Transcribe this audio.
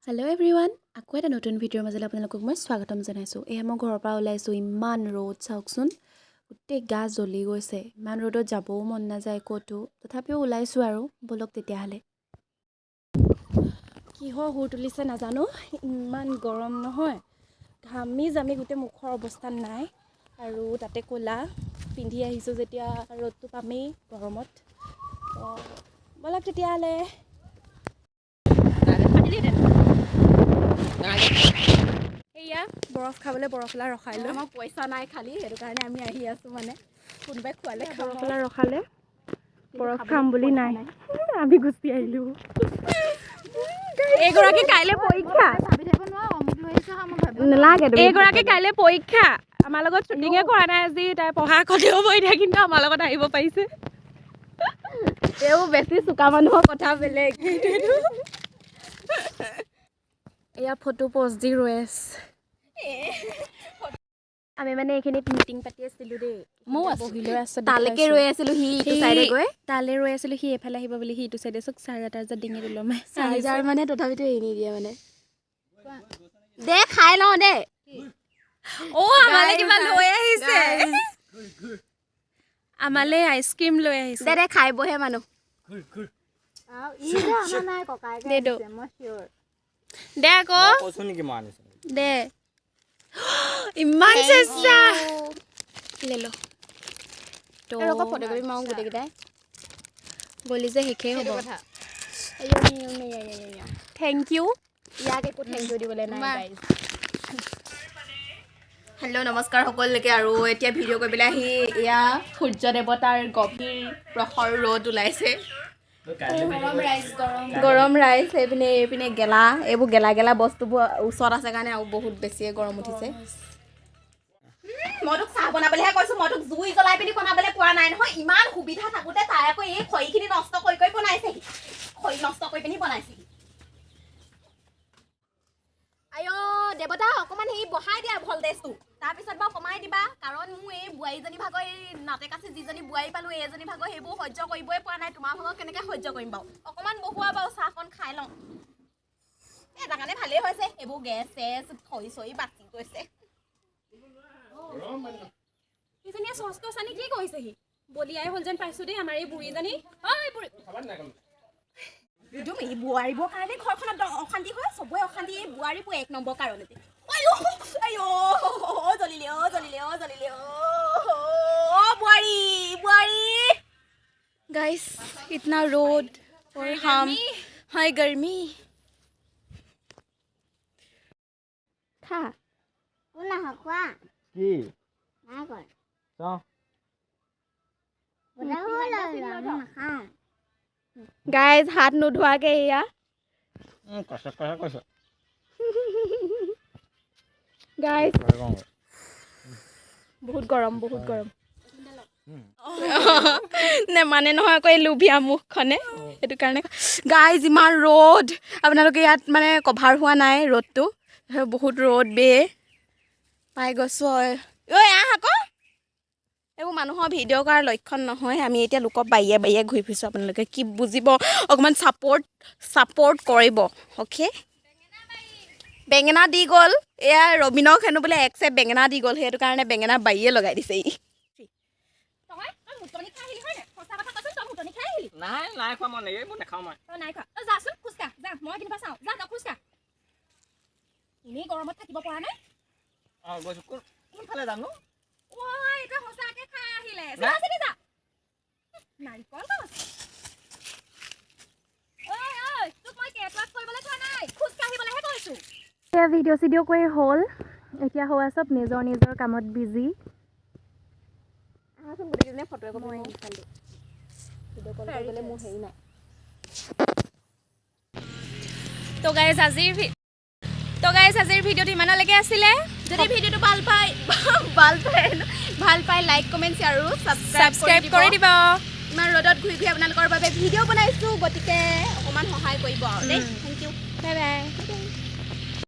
Hello' everyone, আকৌ এটা নতুন ভিডিঅ'ৰ মাজলৈ আপোনালোকক মই স্বাগতম জনাইছোঁ। এয়া মই ঘৰৰ পৰা ওলাইছোঁ। ইমান ৰ'দ, চাওকচোন, গোটেই গা জ্বলি গৈছে। ইমান ৰ'দত যাবও মন নাযায় ক'তো, তথাপিও ওলাইছোঁ আৰু। ব'লক তেতিয়াহ'লে। কিহৰ সুৰ তুলিছে নাজানো, ইমান গৰম নহয়, ঘামি জামি গোটেই মুখৰ অৱস্থা নাই। আৰু তাতে ক'লা পিন্ধি আহিছোঁ যেতিয়া ৰ'দটো পামেই গৰমত। তো ব'লক তেতিয়াহ'লে। এয়া বৰফ খাবলৈ বৰফলা ৰখাই লৈ আমাৰ পইচা নাই খালি, সেইটো কাৰণে আমি আহি আছো। মানে কোনোবাই খোৱালে খাম। বৰফলা ৰখালে, বৰফ খাম বুলি নাই, আমি গুচি আহিলোঁ। এইগৰাকী কাইলৈ পৰীক্ষা। নালাগে। এইগৰাকী কাইলৈ পৰীক্ষা। আমাৰ লগত শ্বুটিঙে কৰা নাই আজি, তাই পঢ়া ক্ষতি হ'ব এতিয়া, কিন্তু আমাৰ লগত আহিব পাৰিছে। তেওঁ বেছি চোকা মানুহৰ কথা বেলেগ। এয়া ফটো প'ষ্ট দি ৰৈ আছে। আমি মানে এইখিনিত মিটিং পাতি আছিলোঁ দেই। ময়ো আছোঁ। বহি লৈ আছোঁ। তালৈকে ৰৈ আছিলো, সি ইটো চাইডে গৈ। তালৈ ৰৈ আছিলোঁ, সি এইফালে আহিব বুলি। সি ইটো চাইডে চাওক, চাৰ্জাৰ তাৰ্জাৰ ডিঙিত ওলমাই। চাৰ্জাৰ মানে তথাপিতো এৰি নিদিয়ে মানে। দে, খাই লওঁ দে। অ', আমালে কিবা লৈ আহিছে, আমালে আইচক্ৰীম লৈ আহিছে। দে দে, খাই বহে মানুহ। দে দে দে আকৌ। কৈছো নেকি মই আনিছো? দে, ইমান চেঁচা। লে ল তো। ফটো কপি মাৰো গোটেইকেইটাই। গলি যে শেষেই হ'ব। Thank U. ইয়াক একো thank U দিবলৈ নাই গাইজ। হেল্ল', নমস্কাৰ সকলোকে। আৰু এতিয়া ভিডিঅ' কৰিবলৈ আহি এয়া সূৰ্য দেৱতাৰ গভীৰ প্ৰখৰ ৰ'দ ওলাইছে। গৰম ৰাইজ। এইপিনে এইপিনে গেলা, এইবোৰ গেলা গেলা বস্তুবোৰ ওচৰত আছে কাৰণে আৰু বহুত বেছিয়ে গৰম উঠিছে। মই তোক চাহ বনাবলৈহে কৈছোঁ, মই তোক জুই জ্বলাই পিনি বনাবলৈ কোৱা নাই নহয়। ইমান সুবিধা থাকোঁতে তাই আকৌ এই খৰিখিনি নষ্ট কৰি কৰি বনাইছেহি, খৰি নষ্ট কৰি পিনি বনাইছেহি। আইঅ দেৱতা, অকণমান হেৰি বঢ়াই দিয়া ভল্টেজটো, তাৰপিছত বাৰু কমাই দিবা। কাৰণ মোৰ এই বোৱাৰীজনী ভাগৰ, এই নাটেকাচি যিজনী বোৱাৰী পালোঁ, এইজনী ভাগৰ সেইবোৰ সহ্য কৰিবই পৰা নাই। তোমাৰ ভাগৰ কেনেকৈ সহ্য কৰিম বাৰু? অকণমান বহোৱা বাৰু, চাহকণ খাই লওঁ। এটা কাৰণে ভালেই হৈছে, এইবোৰ গেছ চেছ খৰি চৰি বাচি গৈছে। সেইজনীয়ে চচ তচ আনি কি কৰিছেহি? বলিয়াই হ'ল যেন পাইছোঁ দেই আমাৰ এই বুঢ়ীজনী। ঐ বুঢ়ী! একদম এই বোৱাৰীবোৰ কাৰণে ঘৰখনত অশান্তি হয়, চবৰে অশান্তি এই বোৱাৰীবোৰ এক নম্বৰ কাৰণতে। আইঅ আইঅ, জ্বলিলে অ, জ্বলিলে অ, জ্বলিলে অ, বোৱাৰী বোৱাৰী। गाइस, इतना रोड और हम, हाय गर्मी। খা। কি চাওঁ? গাইজ, হাত নোধোৱাকে এয়া। কৈছে কৈছে কৈছে। গাইজ, বহুত গৰম, বহুত গৰম। নেমানে নহয় আকৌ এই লোভীয়া মুখখনে, সেইটো কাৰণে। গাইজ, ইমান ৰ'দ, আপোনালোকে ইয়াত মানে কভাৰ হোৱা নাই ৰ'দটো, বহুত ৰ'দ বে পাই গৈছোঁ। ঐ আহ আকৌ। এইবোৰ মানুহৰ ভিডিঅ' কৰাৰ লক্ষণ নহয়। আমি এতিয়া লোকৰ বাৰীয়ে বাৰীয়ে ঘূৰি ফুৰিছোঁ, আপোনালোকে কি বুজিব? অকণমান ছাপৰ্ট ছাপৰ্ট কৰিব। অ'কে, বেঙেনা দি গ'ল। এয়া ৰবীনক হেনো বোলে এক চেপ বেঙেনা দি গ'ল, সেইটো কাৰণে বেঙেনা বাৰীয়ে লগাই দিছে ই। তই তই মুতনি খাই আহিলি হয় নাই? সঁচা কথা কচোন, তই মুতনি খাই আহিলি? নাই নাই খোৱা মই, এইবোৰ নাখাওঁ মই। তই নাই খোৱা? তই যাচোন, খোজকাঢ় যা, মই কেনিবা চাওঁ। যা তই খোজকাঢ়, এনেই গৰমত থাকিব পৰা নাই। অঁ, গৈছোঁ। কোন কোনফালে যাম নো? ঐ, তই সঁচাকে খাই আহিলে। চিধা চিধি যা, নাৰিকল গছ। ঐ ঐ, তোক মই কেটৱাক কৰিবলৈ কোৱা নাই, খোজকাঢ়িবলৈহে কৈছোঁ। এয়া ভিডিঅ' চিডিঅ' কৰি হ'ল, এতিয়া হোৱা চব নিজৰ নিজৰ কামত বিজি। আহাচোন, গোটেইকেইজনীয়ে ফটো একপি মাৰোঁ। ভিডিঅ' কল কৰিবলৈ মোৰ হেৰি নাই। তো গাইজ, আজিৰ ভিডিঅ'টো ইমানলৈকে আছিলে। যদি ভিডিঅ'টো ভাল পায়, লাইক, কমেণ্ট আৰু ছাবস্ক্ৰাইব কৰি দিব। ইমান ৰ'দত ঘূৰি ঘূৰি আপোনালোকৰ বাবে ভিডিঅ' বনাইছোঁ, গতিকে অকণমান সহায় কৰিব আৰু দেই। Thank U. Bye bye.